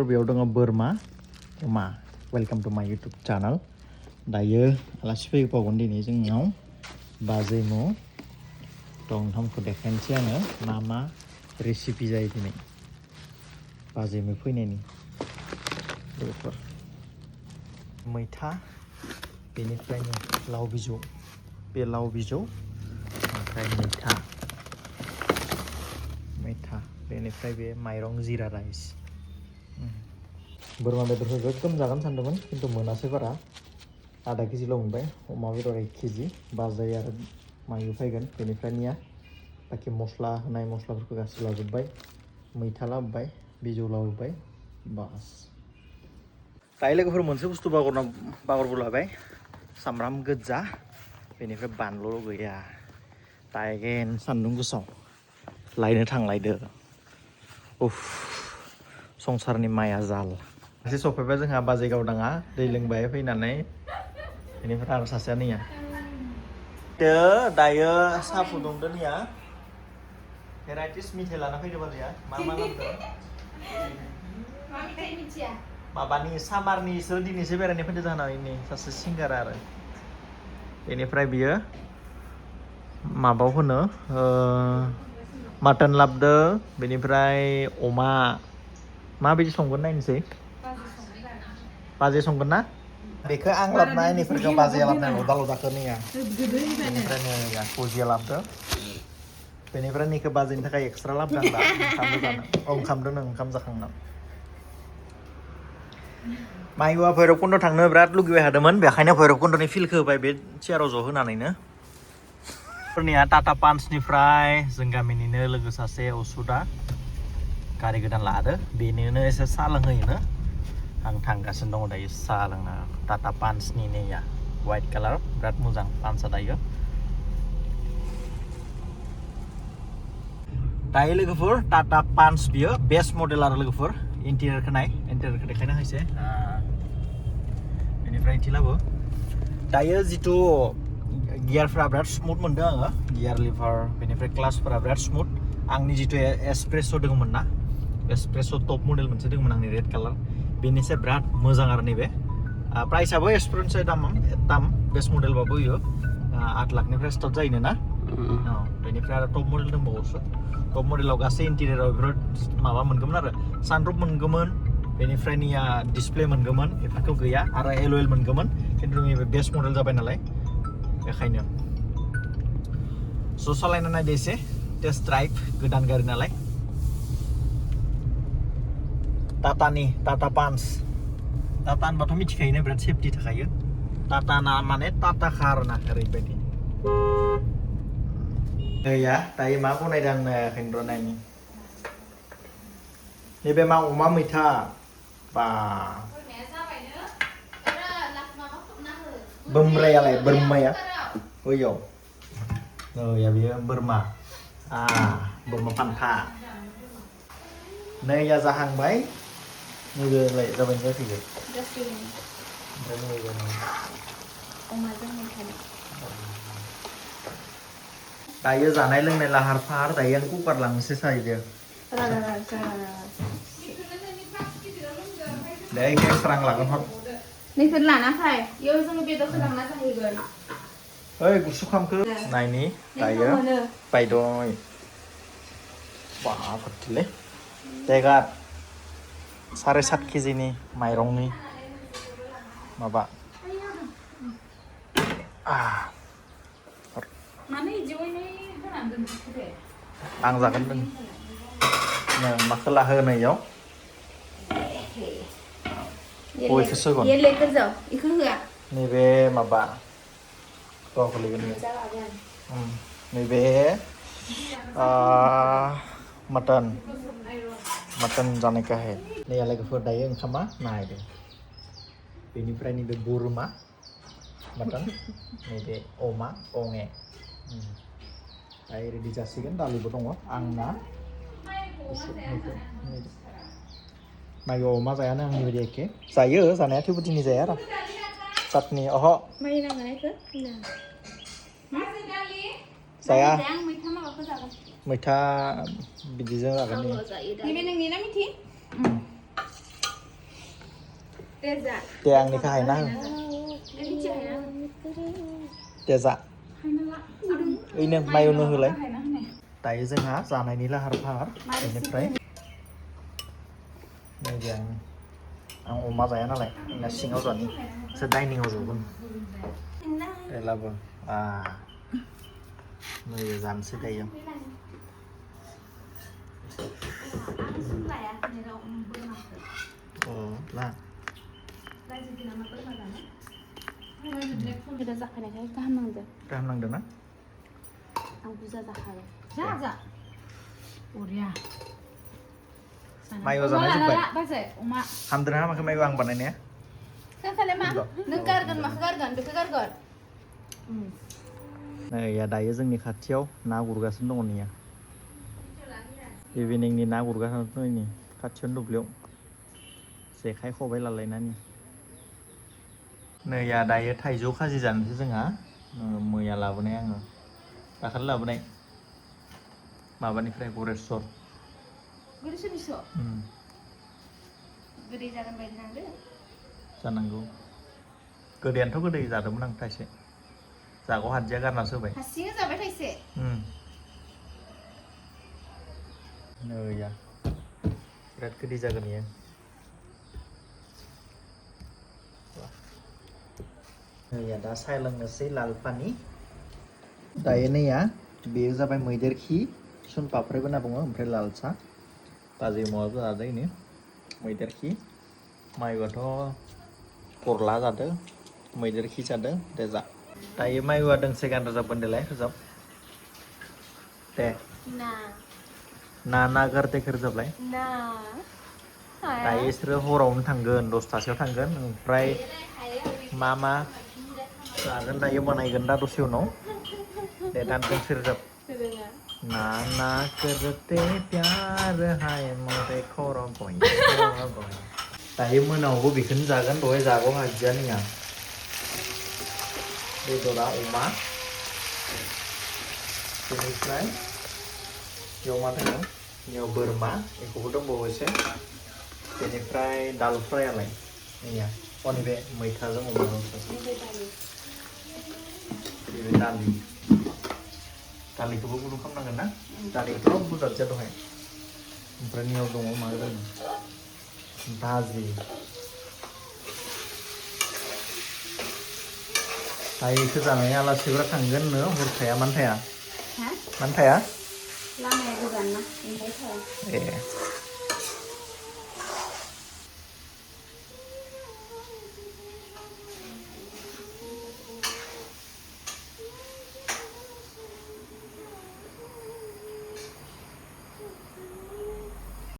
Beयाव दङ बोरमा अमा वेलकाम टू माय यूट्यूब चैनल दायो आलासि फैबावगोन दिनै जोंनाव बाजैमो दं नोंथांमोनखौ देखायनोसै आङो मा मा रेसिपि जायो दिनै बाजैमो फैनायनि लोगोफोर मैथा बेनिफ्रायनो लाव बिजौ बे लाव बिजौ ओमफ्राय मैथा बेनिफ्राय बे माइरं जिरा राइस बोरमा बेदरखौ गोगोम जागोन सानदोंमोन खिन्थु मोनासै बारा आधा केजिल' मोनबाय अमा बेदर 1 केजि बाजै आरो मायु फैगोन बेनिफ्रायनिया बाखि मस्ला होनाय मस्लाफोरखौ गासै लाजोब्बाय मैथा लाबोबाय बिजौ लाबोबाय बास दायो लोगोफोर मोनसे बुस्थु बागरबोलाबाय सामब्राम गोजा बेनिफ्राय बानलु गैया दायगेन सान्दुं गोसाव लायनो थांलायदो उफ संसारनि माया जाल एसे सफैबाय जोंहा बाजै गावदाङा दै लोंबाय फैनानै बेनिफ्राय आरो सासेया नैया दायो साहा फुदुंदो नैया भेराइटिस मिथाइ लाना फैदो बाजैया मा नामखौ माबानि सामारनिसो दिनैसो बेरायनो फैदो जाना इनि सासे सिंगार आरो बेनिफ्राय बियो माबाव होनो माटन लाबदो बेनिफ्राय अमा माबायदि संगोन नायनोसै बाजै संगोन ना बेखौ आं लाबोना इनिफोरखौ बाजैया लाबोना लदा लदाखौ नैया बेनिफ्राय नै फुजिया लाबोदो बेनिफ्राय नैखौ बाजैनि थाखाय एक्सट्रा लाबोदों आं दा ओंखामदो नों ओंखाम जाखांना मायुआ भैरबकुन्द थांनो बिराद लुगैबाय थादोंमोन बेखायनो भैरबकुन्दनि फिल्डखौ होबाय बे चेयाराव ज'होनानैनो फोरनिया टाटा पान्चनिफ्राय जों गामिनिनो लोगो सासे असुदा गारि गोदान लादो बेनोनो एसे साहा लोंहोयोनो आं थांगासिनो दङ दायो साहा लोंना टाटा पान्चनि नैया वाइट कालार बिराद मोजां पान्चआ दायो लोगोफोर टाटा पान्च बियो बेस्ट मडेल आरो लोगोफोर इन्टेरियरखौ देखायना होसै बेनिफ्राय इथिलाबो दायो जिथु गियारफ्रा बिराद स्मुथ मोनदों आङो गियार लिभार बेनिफ्राय क्लासफोरा बिराद स्मुथ आंनि जिथु एसप्रेस' दङमोन ना एसप्रेस' टप मडेल मोनसे दङमोन आंनि रेड कालार बेनिसाय बिराद मोजां आरो नैबे प्राइसआबो एसप्रेसनिफ्राय दाम बेस्ट मडेलबाबो इयो 8 लाखनिफ्राय स्टार्ट जायोनो ना बेनिफ्राय आरो टप मडेल दंबावोसो टप मडेलाव गासै इन्टिरियराव बेफोर माबा मोनगौमोन आरो सानरुफ मोनगौमोन बेनिफ्राय निया डिसप्ले मोनगौमोन बेफोरखौ गैया आरो एलवेल मोनगौमोन खिन्थु नैबे बेस्ट मडेल जाबाय नालाय बेखायनो ज' सालायना नायदो एसे टेस्ट ड्राइभ गोदान गारि नालाय टाटा पान्च टाटा होनबाथ' मिथिखायोना बिराद सेफटि थाखायो टाटा ना माने टाटा कार ना ओरैबायदि दैया दायो मा बनायदों आं नायाखैनो र' नायनि नैबे मा अमा मैथा बा बोरमाया बैयाव बेयो बोरमा बोरमा फान्था नैया जाहांबाय नैबेलाय जाबायना जायाखै दायो जानाय लोंनाय लाहार फाहार दायो आं कुकार लांनोसै साहैदो दे स्रां लागोन हर नोंसोर लाना फै इयाव जोङो बेदरखौ लांना जाहैगोन ओइ गुसु खामखो नायनि दायो बायद' बाफोरथिलै जायगा 7.5 केजिनि माइरंनि माबा आं जागोन माखौ लाहोनो इयाव बयखौसो होगोन नैबे माबा गोलैगोन नैबे मटन जानायखौ है नैया लोगोफोर दायो ओंखामा नायदो बेनिफ्राय नैबे बोरमा मटन नैबे अमा अंगे दायो रेडि जासिगोन दालिबो दङ आंना माइ अमा जायानो आंनि बायदि एखे जायो जानाया थेवबो दिनै जाया आरो चाटनि जाया मैथा बिदिजों जागोन Teza. Tè आंनिखौ हायना हो Ini cahaya. Tè जा Haina lah. ओइनो मायावनो होलाय दायो जोंहा जानायनि लाहार फाहार बेनिफ्राय नैबे आं अमा जाया नालाय आंना सिङाव जानि सो डाइनिंआव जगोन एलाबो नैबे जानोसै दायो ला Udah zaखानायखाय गाहाम नांदों गाहाम नांदों ना आं बुरजा जाखाबाय जा अरिया माइआव जानाय जोब्बाय बाजै अमा हामदों ना हामाखै माइआव आं बानायनाया खालाय मा नों गारगोन माखौ गारगोन बेखौ गारगोन नैया दायो जोंनि खाथियाव ना गुरगासिनो दङ नैया इभिनिंनि ना गुरगासिनो दङ नै खाथियावनो दुब्लियाव जेखाइ खबाइ लालायनानै नैया दायो थाइजौ खाजि जानोसै जोंहा मैया लाबोनाय आङो दाखालि लाबोनाय माबानिफ्राय गरेस्वर गोदै जागोन बायदि नांदों जानांगौ गोदैयानोथ' गोदै जादोंमोन आं थाइसे जागौ हादिया गारनासो होबाय हारसिङै जाबाय थाइसे नैया बिराद गोदै जागोन इयो नैया दा साहा लोंनोसै लाल पानि दायो नैया बेयो जाबाय मैदेर खि सुन पापड़िबो होनना बुङो ओमफ्राय लाल साहा बाजै मावाबो जादों इनो मैदेर खि माइआथ' गरला जादों मैदेर खि जादों दे जा दायो माइआ दोंसे गान रोजाब बोनदोलाय रोजाब दे ना गारतेखौ रोजाबलाय दायो इसोरो हरावनो थांगोन 10टासोआव थांगोन ओमफ्राय मा जागोन दायो बानायगोन दा दसे उनाव दे दान दोंसे रोजाब ना करते प्यार हाय मोरे खर गय दायो मोनावबो बेखौनो जागोन दहाय जागौ हाजिया नैया बेदरा अमा बेनिफ्राय बेयाव मा दङ बेयाव बोरमा बेखौबो दंबावो एसे बेनिफ्राय दाल फ्रायालाय नैया नैबे मैथाजों अमाजों बे दालिखौबो गुदुं खालामनांगोन ना दालिखौथ' बुरजाथिया दहाय ओमफ्राय नियाव दङ मा जायो भाजि दायोसो जानाय आलासिफोरा थांगोननो हर थाया मानो थाया लामाया गोजान ना ओमफ्राय थाया ए